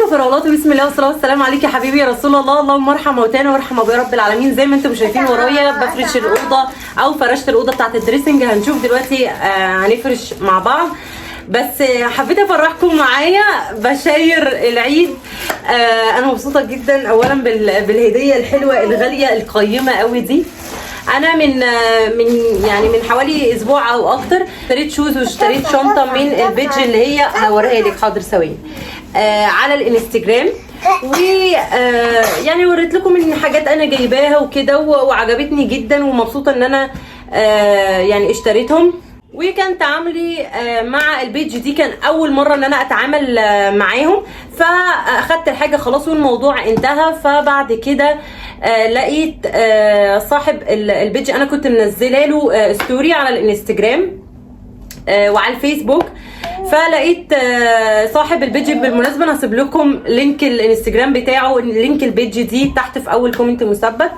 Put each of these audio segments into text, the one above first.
فراولات. بسم الله والصلاة والسلام عليك يا حبيبي يا رسول الله. اللهم ارحم موتانا وارحم ابويا رب العالمين. زي ما انتم شايفين ورايا بفرش الاوضة او فرشت الاوضة بتاعت ال dressing. هنشوف دلوقتي هنفرش مع بعض، بس حبيت افرحكم معايا بشاير العيد. انا مبسوطة جدا اولا بالهديه الحلوة الغالية القيمة قوي دي. انا من يعني من حوالي اسبوع او اكتر اشتريت shoes واشتريت شنطه من ال page اللي هي هوريها لك حاضر ثواني على الانستجرام، و يعني وريت لكم ان حاجات انا جايباها وكده وعجبتني جدا ومبسوطة ان انا يعني اشتريتهم. وكان تعاملي مع ال page دي كان اول مرة ان انا اتعامل معاهم، فاخدت الحاجة خلاص والموضوع انتهى. فبعد كده لقيت صاحب ال page انا كنت منزله له story على الانستجرام وعلى الفيسبوك، فلقيت صاحب ال page، بالمناسبة انا هسيب لكم link الانستجرام بتاعه، link ال page دي تحت في اول comment مثبت.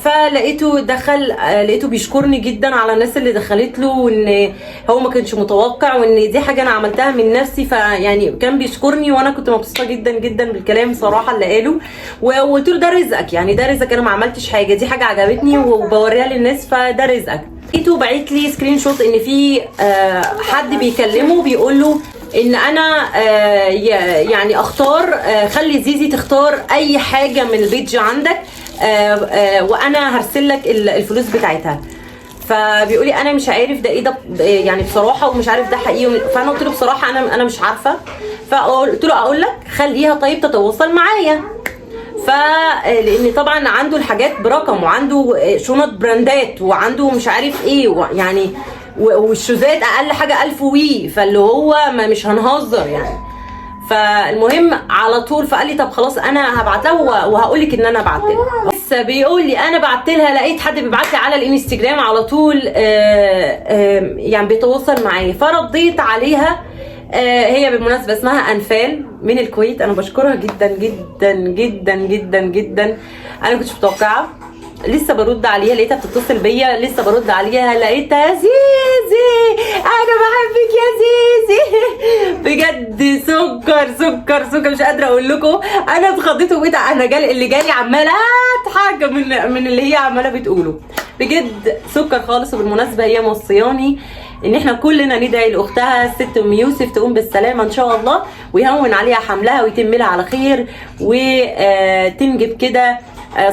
فلقيته دخل، لقيته بيشكرني جدا على الناس اللي دخلت له، وان هو ما كانش متوقع، وان دي حاجة انا عملتها من نفسي. فيعني كان بيشكرني وانا كنت مبسوطة جدا جدا بالكلام صراحة اللي قاله، وقلت له ده رزقك، يعني ده رزقك، انا ما عملتش حاجه، دي حاجة عجبتني وبوريها للناس، فده رزقك. لقيته بعت لي screenshot ان في حد بيكلمه بيقول له ان انا يعني اختار، خلي زيزي تختار اي حاجة من ال page عندك، وانا هرسل لك الفلوس بتاعتها. فبيقول لي انا مش عارف ده ايه ده يعني بصراحه، ومش عارف ده حقيقي. فانا قلت له بصراحة انا مش عارفه. فقلت له اقول لك خليها طيب تتواصل معايا، فلان طبعا عنده الحاجات برقم وعنده شنط براندات وعنده مش عارف ايه يعني، والشوزات اقل حاجة 1000 وي، فاللي هو ما مش هنهزر يعني. فالمهم على طول فقال لي طب خلاص انا هبعت لها وهقول لك ان انا بعت لها. لسه بيقول لي انا بعت لها، لقيت حد بيبعت لي على الانستجرام على طول، يعني بيتواصل معايا، فرديت عليها. هي بالمناسبة اسمها انفال من الكويت. انا بشكرها جدا جدا جدا جدا جدا، انا كنتش متوقعه. لسه برد عليها لقيتها بتتصل بيا، لسه برد عليها لقيتها زيزي انا بحبك يا زيزي بجد سكر سكر سكر، مش قادرة اقول لكم انا اتخضيت وبقيت انا جالي اللي جالي عماله اضحك من اللي هي عماله بتقوله، بجد سكر خالص. وبالمناسبة هي موصياني ان احنا كلنا ندعي لاختها الست ام يوسف تقوم بالسلامة ان شاء الله، ويهون عليها حملها ويتم لها على خير، وتنجب كده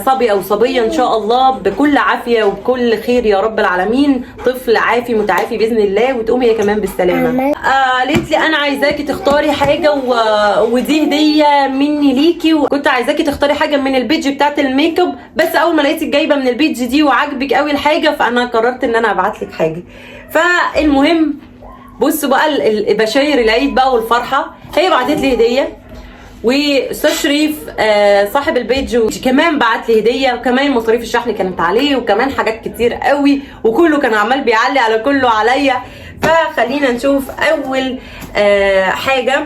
صبي او صبية ان شاء الله بكل عافية وبكل خير يا رب العالمين، طفل عافي متعافي باذن الله، وتقوم هي كمان بالسلامة. قالت لي انا عايزاكي تختاري حاجة ودي هديه مني ليكي، وكنت عايزاكي تختاري حاجة من ال page بتاعت الميك اب، بس اول ما لقيتك جايبه من ال page دي وعاجبك قوي الحاجة، فانا قررت ان انا ابعت لك حاجة. فالمهم بصوا بقى بشاير العيد بقى والفرحه، هي بعتت لي هديه، واستاذ شريف صاحب ال page كمان بعت لي هديه، وكمان مصاريف الشحن كانت عليه، وكمان حاجات كتير قوي، وكله كان عمال بيعلي على كله عليا. فخلينا نشوف اول حاجة،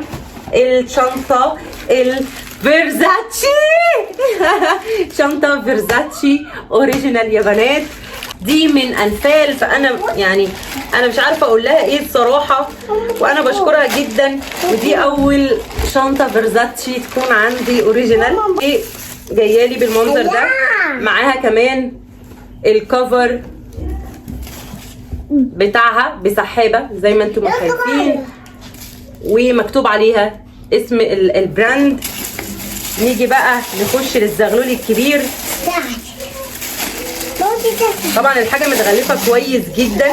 الشنطة الفيرزاتشي، شنطه فيرزاتشي original يا بنات، دي من انفال. فانا يعني انا مش عارفه اقول لها ايه بصراحة، وانا بشكرها جدا. ودي اول شنطه فيرزاتشي تكون عندي original، ايه جاية لي بالمنظر ده، معاها كمان ال cover بتاعها بسحابه زي ما انتم شايفين، ومكتوب عليها اسم ال brand. نيجي بقى نخش للزغلول الكبير. طبعا الحاجة متغلفه كويس جدا.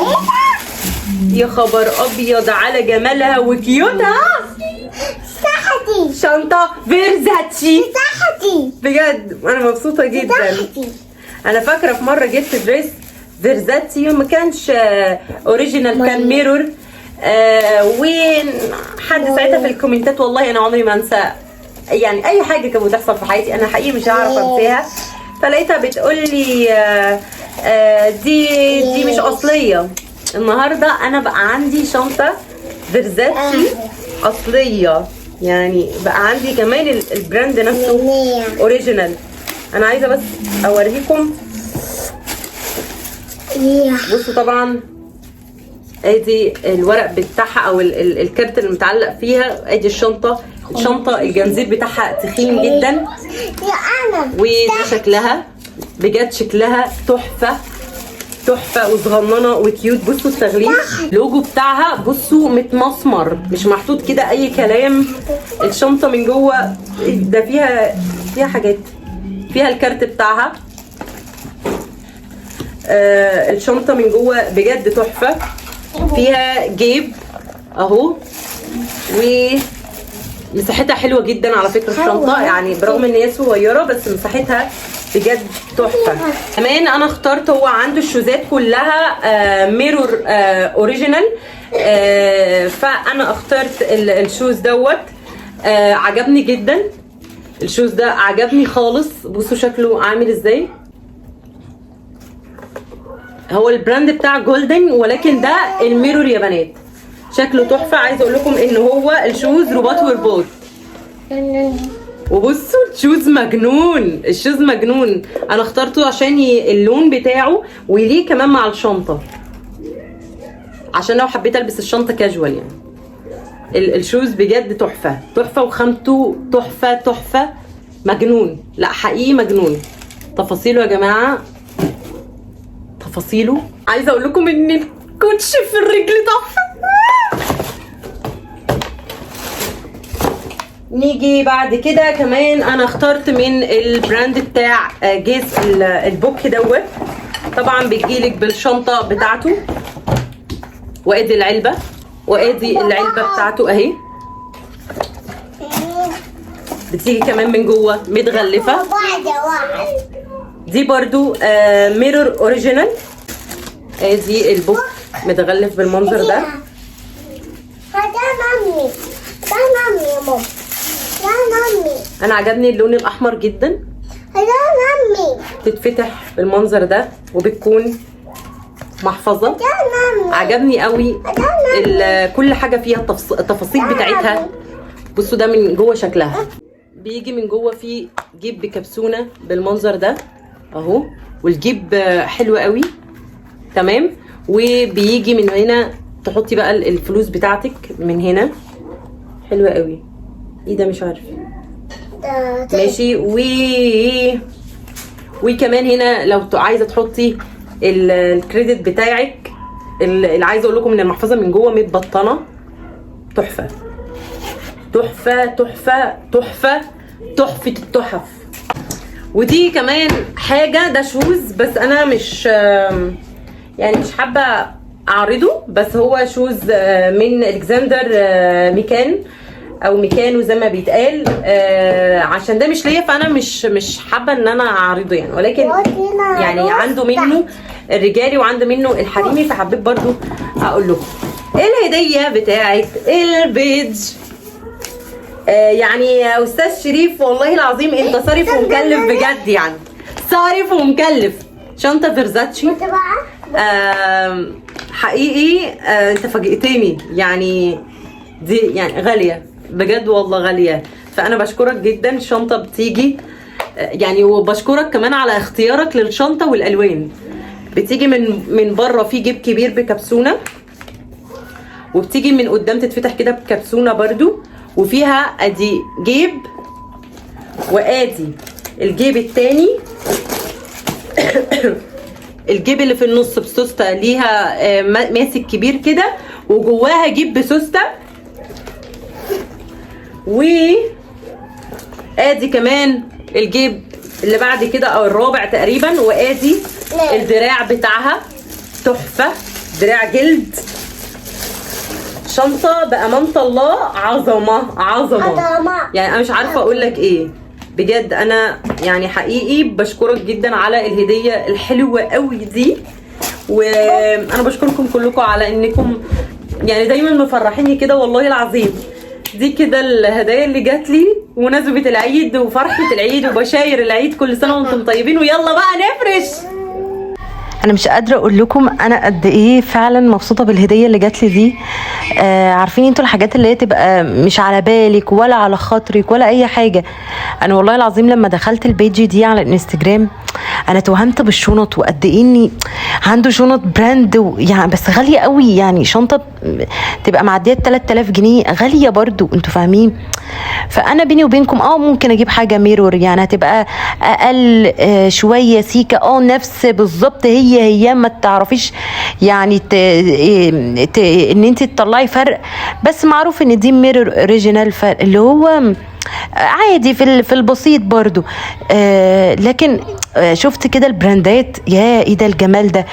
يا خبر ابيض على جمالها وكيوتها، صحتي. شنطه فيرزاتشي. صحتي. بجد انا مبسوطة جدا. صحتي. انا فاكره في مرة جبت dress فيرزاتشي وما كانش original، كان mirror، وحد ساعتها في الكومنتات، والله انا عمري ما انسى يعني اي حاجة كانت بتحصل في حياتي، انا حقيقي مش هعرف انساها. فلقيتها بتقول لي دي مش اصلية. النهارده انا بقى عندي شنطه فيرزاتشي اصلية، يعني بقى عندي كمان ال brand نفسه original. انا عايزه بس اوريكم، بصوا طبعا ادي الورق بتاعها او الكارت اللي متعلق فيها، ادي الشنطة. الشنطة الجنزير بتاعها تخين جدا. يا انا. وده شكلها بجد، شكلها تحفة تحفة وصغننه و cute. بصوا التغليف، اللوجو بتاعها بصوا متمسمر، مش محطوط كده اي كلام. الشنطة من جوه ده فيها حاجات، فيها الكارت بتاعها. الشنطة من جوه بجد تحفة، فيها جيب اهو، ومساحتها حلوة جدا على فكرة الشنطة، يعني برغم ان هي صغيرة بس مساحتها بجد تحفة. كمان انا اخترت، هو عنده الشوزات كلها mirror original، فانا اخترت ال shoes دوت. عجبني جدا ال shoes ده، عجبني خالص. بصوا شكله عامل ازاي. هو ال brand بتاع Golden، ولكن ده ال mirror يا بنات، شكله تحفة. عايزه اقول لكم ان هو ال shoes رباط ورباط. وبصوا ال shoes مجنون، ال shoes مجنون. انا اخترته عشان اللون بتاعه ويليق كمان مع الشنطة، عشان لو حبيت البس الشنطة كاجوال يعني. ال shoes بجد تحفة تحفة، وخامته تحفة تحفة، مجنون، لا حقيقي مجنون. تفاصيله يا جماعة، تفاصيله. عايزه اقول لكم ان الكوتش في الرجل تحفة. نيجي بعد كده كمان انا اخترت من ال brand بتاع Guess ال book دوت. طبعا بتجيلك بالشنطه بتاعته، وادي العلبة، وادي العلبة بتاعته اهي. بتيجي كمان من جوه متغلفه. دي برضو mirror original. ادي ال book متغلف بالمنظر ده. ده مامي، ده مامي يا ماما، ده مامي. انا عجبني اللون الاحمر جدا. ده مامي. تتفتح بالمنظر ده وبتكون محفظة. ده مامي. عجبني قوي كل حاجة فيها، التفاصيل بتاعتها. بصوا ده من جوه شكلها، بيجي من جوه فيه جيب بكبسونه بالمنظر ده اهو، والجيب حلو قوي تمام. وبيجي من هنا تحطي بقى الفلوس بتاعتك من هنا، حلوة قوي. ايه ده؟ مش عارفه. ماشي. وكمان هنا لو عايزه تحطي ال credit بتاعك. اللي عايزه اقول لكم ان المحفظة من جوه متبطنه، تحفة تحفة تحفة تحفة تحفة التحف. ودي كمان حاجة، ده shoes بس انا مش يعني مش حابة اعرضه، بس هو shoes من الكسندر ميكان او ميكانو زي ما بيتقال، عشان ده مش ليا فانا مش حابة ان انا اعرضه يعني، ولكن يعني عنده منه الرجالي وعنده منه الحريمي، فحبيت برضو اقول لكم الهدية بتاعت ال page. يعني يا استاذ شريف والله العظيم انت صارف ومكلف بجد، يعني صارف ومكلف. شنطه فيرزاتشي حقيقي، انت فاجئتني يعني، دي يعني غالية بجد والله غالية، فانا بشكرك جدا. الشنطة بتيجي يعني، وبشكرك كمان على اختيارك للشنطه والالوان. بتيجي من بره في جيب كبير بكبسونه، وبتيجي من قدام تتفتح كده بكبسونه برضو، وفيها ادي جيب وادي الجيب التاني. الجيب اللي في النص بسوسته ليها ماسك كبير كده، وجواها جيب بسوسته. و ادي كمان الجيب اللي بعد كده او الرابع تقريبا، وادي الدراع بتاعها تحفة، دراع جلد. شنطه بامانه الله عظمه عظمه، يعني انا مش عارفه اقول لك ايه بجد. انا يعني حقيقي بشكرك جدا على الهدية الحلوة قوي دي، وانا بشكركم كلكم على انكم يعني دايما مفرحيني كده والله العظيم. دي كده الهدايا اللي جات لي بمناسبة العيد وفرحه العيد وبشاير العيد. كل سنة وانتم طيبين، ويلا بقى نفرش. انا مش قادرة اقول لكم انا قد ايه فعلا مبسوطة بالهديه اللي جات لي دي. عارفين انتوا الحاجات اللي هي تبقى مش على بالك ولا على خاطرك ولا اي حاجة. انا والله العظيم لما دخلت ال page دي على الانستجرام انا توهمت بالشنط وقد ايه اني عنده شنط brand يعني بس غالية قوي، يعني شنطه تبقى معدية 3000 جنيه غالية برضو، انتوا فاهمين. فانا بيني وبينكم ممكن اجيب حاجة mirror، يعني هتبقى اقل شوية سيكه، نفس بالظبط هي هي، ما تعرفيش يعني ان انت تطلعي فرق، بس معروف ان دي mirror original، فاللي هو عادي في البسيط برضو. لكن شفت كده البراندات، يا ايه ده الجمال ده،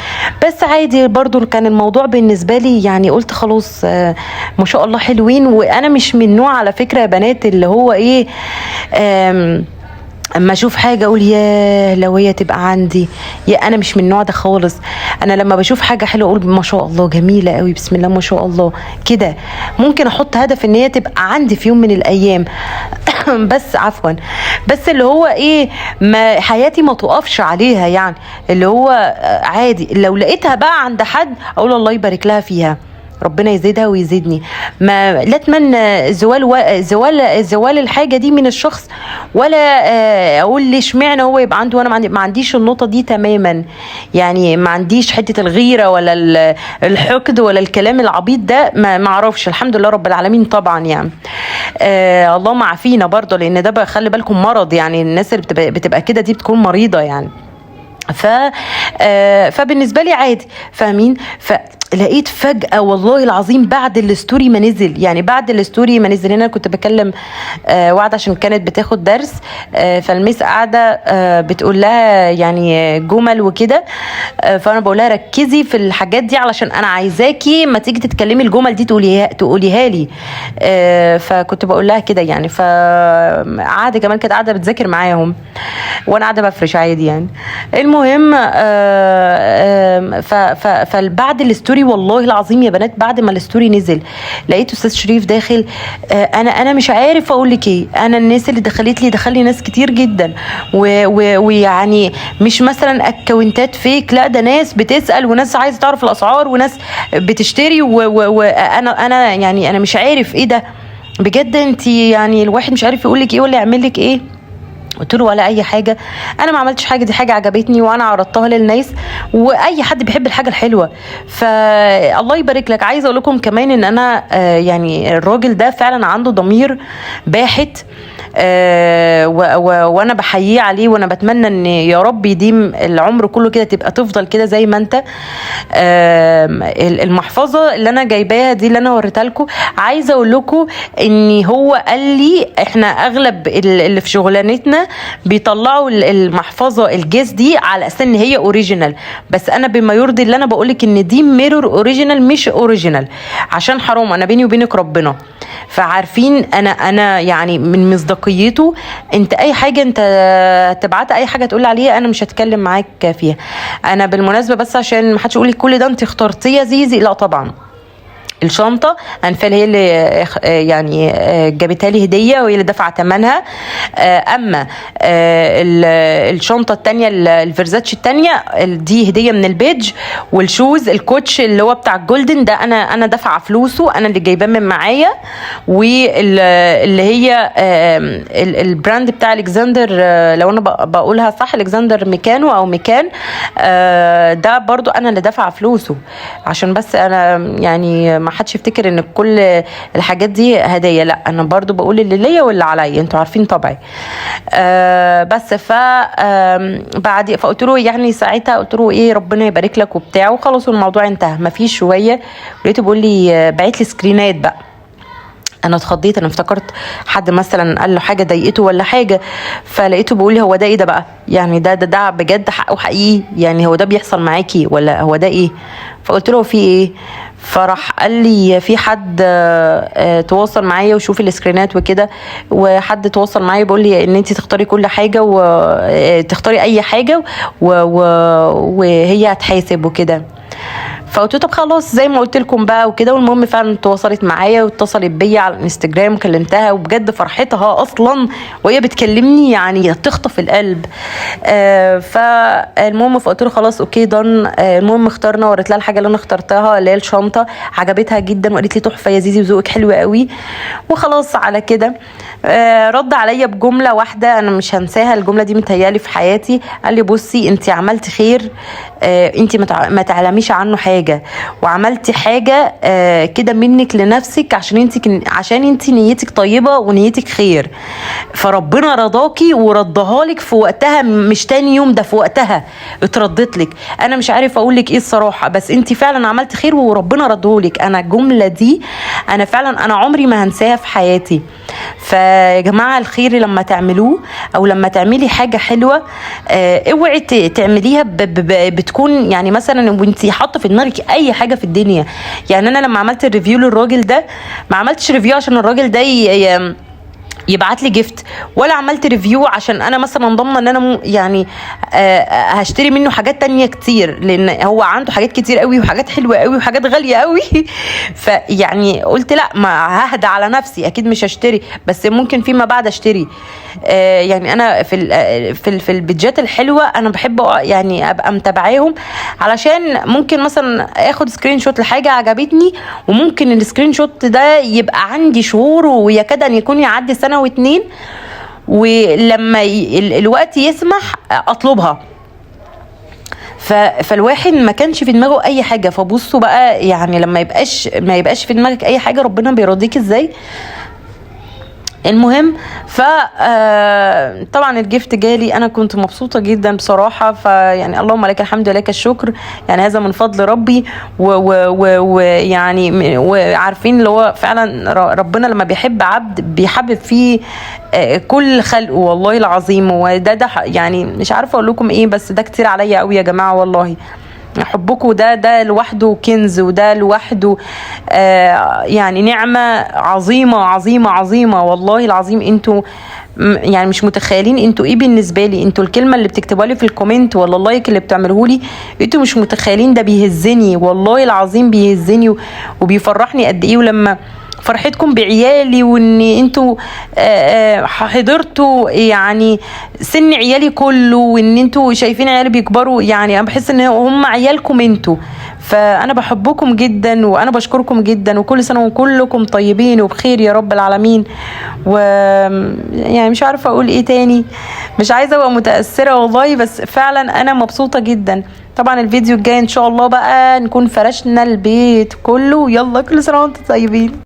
بس عادي برضو كان الموضوع بالنسبة لي يعني قلت خلاص ما شاء الله حلوين. وانا مش من نوع على فكرة يا بنات اللي هو ايه، اما اشوف حاجة اقول يا لو هي تبقى عندي، يا انا مش من النوع ده خالص. انا لما بشوف حاجة حلوة اقول ما شاء الله جميلة قوي، بسم الله ما شاء الله كده، ممكن احط هدف ان هي تبقى عندي في يوم من الايام. بس عفوا، بس اللي هو ايه، ما حياتي ما تقفش عليها، يعني اللي هو عادي لو لقيتها بقى عند حد اقول الله يبارك لها فيها، ربنا يزيدها ويزيدني. ما لا اتمنى زوال زوال زوال الحاجة دي من الشخص، ولا اقول ليه اشمعنى هو يبقى عنده وانا ما عنديش النقطة دي تماما، يعني ما عنديش حتة الغيرة ولا الحقد ولا الكلام العبيط ده، ما اعرفش، الحمد لله رب العالمين طبعا يعني. اللهم عافينا برضه، لان ده خلي بالكم مرض، يعني الناس اللي بتبقى كده دي بتكون مريضه يعني. فبالنسبه لي عادي، فاهمين. فلقيت فجاة والله العظيم بعد ال story ما نزل، يعني بعد ال story ما نزل، هنا كنت بكلم وعد عشان كانت بتاخد درس، فال miss قاعدة بتقول لها يعني جمل وكده، فانا بقول لها ركزي في الحاجات دي علشان انا عايزاكي ما تيجي تتكلمي الجمل دي تقوليها لي. فكنت بقول لها كده يعني. فقعدت كمان كانت قاعدة بتذاكر معاهم وانا قاعدة بفرش عادي يعني. المهم فبعد ال story والله العظيم يا بنات، بعد ما ال story نزل لقيت استاذ شريف داخل. انا مش عارف اقول لك ايه، انا الناس اللي دخلت لي دخل لي ناس كتير جدا، ويعني مش مثلا اكونتات fake، لا ده ناس بتسال وناس عايزه تعرف الاسعار وناس بتشتري، وانا انا يعني انا مش عارف ايه ده بجد. انت يعني الواحد مش عارف يقول لك ايه ولا يعمل لك ايه. قلت له ولا اي حاجة، انا ما عملتش حاجة، دي حاجة عجبتني وانا عرضتها للناس، واي حد بيحب الحاجة الحلوة فالله يبارك لك. عايزه اقول لكم كمان ان انا يعني الراجل ده فعلا عنده ضمير باحت، وانا بحييه عليه، وانا بتمنى ان يا رب يديم العمر كله كده، تبقى تفضل كده زي ما انت. المحفظة اللي انا جايباها دي اللي انا وريتها لكم، عايزه اقول لكم ان هو قال لي احنا اغلب اللي في شغلانتنا بيطلعوا المحفظة ال Guess دي على اساس ان هي original، بس انا بما يرضي اللي انا بقول لك ان دي mirror original مش original، عشان حرام انا بيني وبينك ربنا. فعارفين انا يعني من مصداقيته، انت اي حاجة انت تبعت اي حاجة تقول عليها انا مش هتكلم معاك فيها. انا بالمناسبة بس عشان ما حدش يقول لي كل ده انت اخترتيه يا زيزي، لا طبعا الشنطة انفال هي اللي يعني جابتها لي هديه وهي اللي دفعت ثمنها. اما الشنطة الثانية الفيرزاتش الثانية دي هديه من ال page، وال shoes الكوتش اللي هو بتاع ال golden ده انا دافعه فلوسه، انا اللي جايباه من معايا. واللي هي ال brand بتاع الكسندر، لو انا بقولها صح، الكسندر ميكانو او ميكان، ده برضو انا اللي دافعه فلوسه، عشان بس انا يعني ما حدش يفتكر ان كل الحاجات دي هدايا، لا انا برضو بقول اللي ليا واللي عليا، انتوا عارفين طبعي. بس ف بعد فقلت له يعني ساعتها قلت له ايه ربنا يبارك لك وبتاع، وخلاص الموضوع انتهى. ما فيش شوية لقيته بيقول لي بعت لي سكرينات بقى. انا اتخضيت، انا افتكرت حد مثلا قال له حاجة ضايقته ولا حاجة، فلقيته بيقول لي هو ده ايه ده بقى، يعني ده ده ده بجد حقه حقيقي، يعني هو ده بيحصل معاكي ولا هو ده ايه؟ فقلت له في ايه؟ فراح قال لي في حد تواصل معايا وشوف السكرينات وكده، وحد تواصل معايا بيقول لي ان انت تختاري كل حاجة وتختاري اي حاجة وهي هتحاسب وكده. فقلت له طب خلاص زي ما قلت لكم بقى وكده. والمهم فعلا تواصلت معايا واتصلت بيا على الانستجرام وكلمتها، وبجد فرحتها اصلا وهي بتكلمني يعني تخطف القلب. فالمهم فقلت له خلاص okay done. المهم اخترنا، وريت لها الحاجة اللي انا اخترتها اللي هي الشنطة، عجبتها جدا وقالت لي تحفة يا زيزي وذوقك حلو قوي. وخلاص على كده. رد عليا بجملة واحدة انا مش هنساها، الجملة دي متهيالي في حياتي. قال لي بصي انت عملتي خير، انت ما تعلميش عنه حاجة، وعملتي حاجة كده منك لنفسك عشان انت نيتك طيبة ونيتك خير، فربنا رضاكي وردها لك في وقتها، مش تاني يوم، ده في وقتها اتردت لك. انا مش عارفه اقول لك ايه الصراحة، بس انت فعلا عملتي خير وربنا ردهولك. انا الجملة دي انا فعلا انا عمري ما هنساها في حياتي. فيا جماعة الخير لما تعملوه او لما تعملي حاجة حلوة، اوعي تعمليها بتكون يعني مثلا وانتي حاطه في دماغك اي حاجة في الدنيا. يعني انا لما عملت ال review للراجل ده ما عملتش review عشان الراجل ده يبعت لي gift، ولا عملت review عشان انا مثلا ضامنه ان انا يعني هشتري منه حاجات تانية كتير، لان هو عنده حاجات كتير قوي وحاجات حلوة قوي وحاجات غالية قوي. فيعني قلت لا، ما ههدى على نفسي، اكيد مش هشتري، بس ممكن فيما بعد اشتري. يعني انا في البيدجات الحلوة انا بحب يعني ابقى متابعاهم، علشان ممكن مثلا اخد screenshot لحاجة عجبتني، وممكن ال screenshot ده يبقى عندي شهور ويكاد ان يكون يعدي سنة واتنين، ولما الوقت يسمح اطلبها. فالواحد ما كانش في دماغه اي حاجة. فبصوا بقى، يعني لما ما يبقاش في دماغك اي حاجة ربنا بيرضيك ازاي. المهم ف طبعا ال gift جالي، انا كنت مبسوطة جدا بصراحة. فيعني اللهم لك الحمد ولك الشكر، يعني هذا من فضل ربي. ويعني وعارفين اللي هو فعلا ربنا لما بيحب عبد بيحبب فيه كل خلقه والله العظيم. وده يعني مش عارفه اقول لكم ايه، بس ده كتير عليا قوي يا جماعة والله. حبكم ده لوحده كنز، وده لوحده يعني نعمة عظيمة عظيمة عظيمة والله العظيم. انتوا يعني مش متخيلين انتوا ايه بالنسبة لي. انتوا الكلمة اللي بتكتبوها لي في ال comment ولا ال like اللي بتعملوه لي، انتوا مش متخيلين ده بيهزني والله العظيم، بيهزني وبيفرحني قد ايه. ولما فرحتكم بعيالي وان انتوا حضرتوا يعني سن عيالي كله، وان انتوا شايفين عيالي بيكبروا، يعني انا بحس ان هم عيالكم انتوا. فانا بحبكم جدا وانا بشكركم جدا، وكل سنة وكلكم طيبين وبخير يا رب العالمين. و يعني مش عارفه اقول ايه تاني، مش عايزه ابقى متاثرة والله، بس فعلا انا مبسوطة جدا. طبعا الفيديو الجاي ان شاء الله بقى نكون فرشنا البيت كله. يلا كل سنة وانتم طيبين.